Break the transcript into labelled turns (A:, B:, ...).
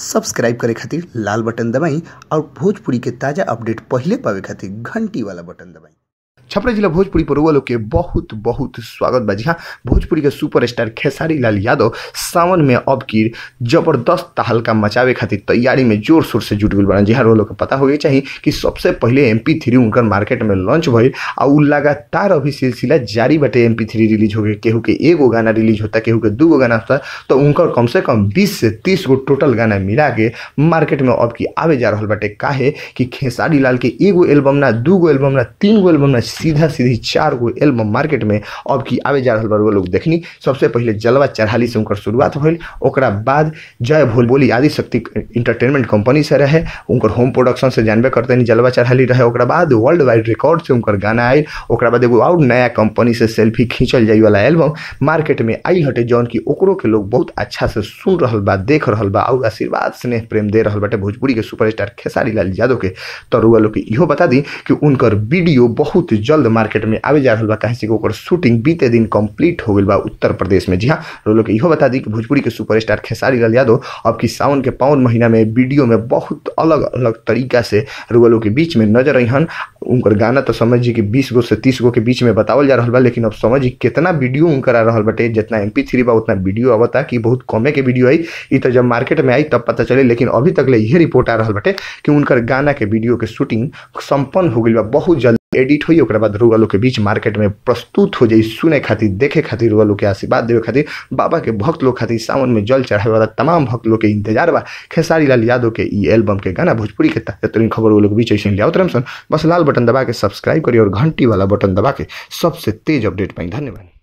A: Subscribe करे खातिर लाल button दबाई और भोजपुरी के ताजा अपडेट पहिले पावे खातिर घंटी वाला बटन दबाई।
B: छपरा जिला भोजपुरी पर लोग के बहुत बहुत स्वागत बा। जी हाँ, भोजपुरी के सुपरस्टार खेसारी लाल यादव सावन में अब की जबरदस्त तहलका मचावे खातिर तैयारी में जोर शोर से जुट गई बड़न। जी हाँ, लोग के पता हो चाहिए कि सबसे पहले MP3 उनकर मार्केट में लॉन्च भइल आ उ लगातार अभी सिलसिला जारी बाटे। MP3 release हो गए, केहू के एगो गाना रिलीज होता, केहू के दूगो गाना होता, तो उनकर कम से कम 20 से 30 गो टोटल गाना मिला के मार्केट में अब की आवे जा रहा बाटे। काहे कि खेसारी लाल के एगो एल्बम ना, दूगो एल्बम ना, तीन गो एल्बम ना, सीधा सीधी 4 गो एल्बम मार्केट में अब की आवे जा रहा बा। लोग देखनी सबसे पहले जलवा चढ़ाली से उनकर शुरुआत भइल, ओकरा बाद जय भोल बोली आदि शक्ति इंटरटेनमेंट कंपनी से रहे, उनकर होम प्रोडक्शन से जानबे करते नहीं जलवा चढ़ाली रहे। ओकरा बाद वर्ल्ड वाइड रिकॉर्ड से उनकर गाना आयल, ओकरा बाद एगो और नया कंपनी से सेल्फी खींचल जाए वाला एल्बम मार्केट में आयल हटे, जौन की ओकरो के लोग बहुत अच्छा से सुन रहा बा, देख रहा बा और आशीर्वाद स्नेह प्रेम दे रहा बाटे भोजपुरी के सुपरस्टार खेसारी लाल यादव के। तो रुआ लोग के इहो बता दी कि उनकर वीडियो बहुत जल्द मार्केट में आवे जा रहा बा, काहे से ओकर शूटिंग बीते दिन कंप्लीट हो गइल बा उत्तर प्रदेश में। जी हां, लोग इहो बता दी कि भोजपुरी के सुपरस्टार खेसारी लाल यादव अब की सावन के पावन महीना में वीडियो में बहुत अलग अलग तरीका से रुआ के बीच में नजर अहन। उनकर गाना तो समझी कि 20 गो से 30 गो के बीच में बतावल जा रहा बा, लेकिन अब समझी कितना वीडियो उनकर आ रहा बाटे। जितना MP3 बा उतना वीडियो आवता कि बहुत कमे के वीडियो आई, इ तो जब मार्केट में आई तब पता चले, लेकिन अभी तक ले यह रिपोर्ट आ रहा बाटे कि उनकर गाना के वीडियो के शूटिंग संपन्न हो गइल बा, बहुत जल्द एडिट हुई, ओकरा बाद रुआ लोग के बीच मार्केट में प्रस्तुत हो जाई। सुने खातिर, देखे खातिर, रुआ लोग के आशीर्वाद देवे खातिर, बाबा के भक्त लोग खातिर, सावन में जल चढ़ावे वाला तमाम भक्त लोग के इंतजार बा खेसारी लाल यादव के ई एल्बम के गाना। भोजपुरी के ताजा खबर लोग बीच ऐसे लियावत रहम सन। बस लाल बटन दबा के सब्सक्राइब करी और घंटी वाला बटन दबा के सबसे तेज अपडेट पाई। धन्यवाद।